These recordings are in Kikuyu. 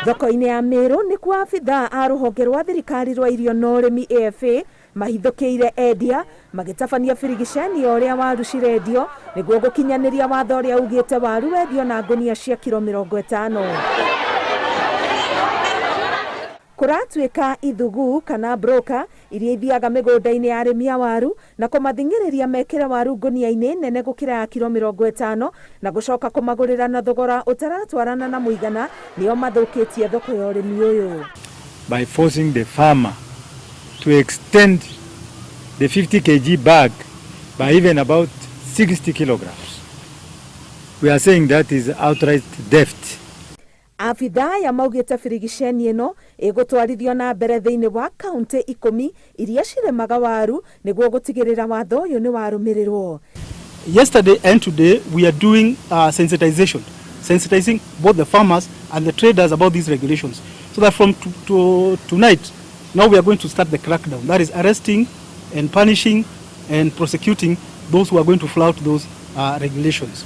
Thoko-inĩ ya Meru nĩkuo abithaa a rũhonge rwa thirikari rwa irio na ũrĩmi AFA mahithũkĩire endia magĩtabania birigiceni ya ũrĩa waru cirendio nĩguo gũkinyanĩria watho ũrĩa ugĩte waru wendio na ngũnia cia kiro 50. Kũratuĩka ithugu kana broker iria ithiaga mĩgũnda-inĩ ya arĩmi a waru na kũmathing'ĩrĩria mekĩre waru ngũnia-inĩ nene gũkĩra ya kiro 50 na gũcoka kũmagũrĩra na thogora ũtaratwarana na mũigana nĩo mathũkĩtie thoko ya ũrĩmi ũyũ. By forcing the farmer to extend the 50 kg bag by even about 60 kilograms. We are saying that is outright theft. Abithaa aya maugĩte birigiceni ĩno ĩgũtwarithio na mbere thĩinĩ wa kaunti 10 iria cirĩmaga waru nĩguo gũtigĩrĩra watho ũyũ nĩ warũmĩrĩrwo. Yesterday and today we are doing sensitization, sensitizing both the farmers and the traders about these regulations, so that from to tonight, now we are going to start the crackdown, that is arresting and punishing and prosecuting those who are going to flout those regulations.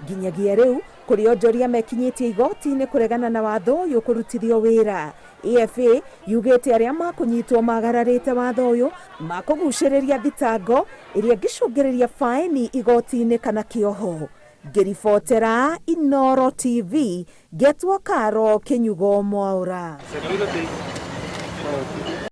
Nginyagia rĩu kũrĩ onjoria mekinyĩtie igoti-inĩ kũregana na watho ũyũ kũrutithio wĩra. AFA yugĩte arĩa makũnyitwo magararĩte watho ũyũ makũgucĩrĩria thitango ĩrĩa ĩngĩcũngĩrĩria faini igoti-inĩ kana kĩoho. Ngĩribotera Inooro TV, ngetwo Karo Kĩnyugo Mwaũra.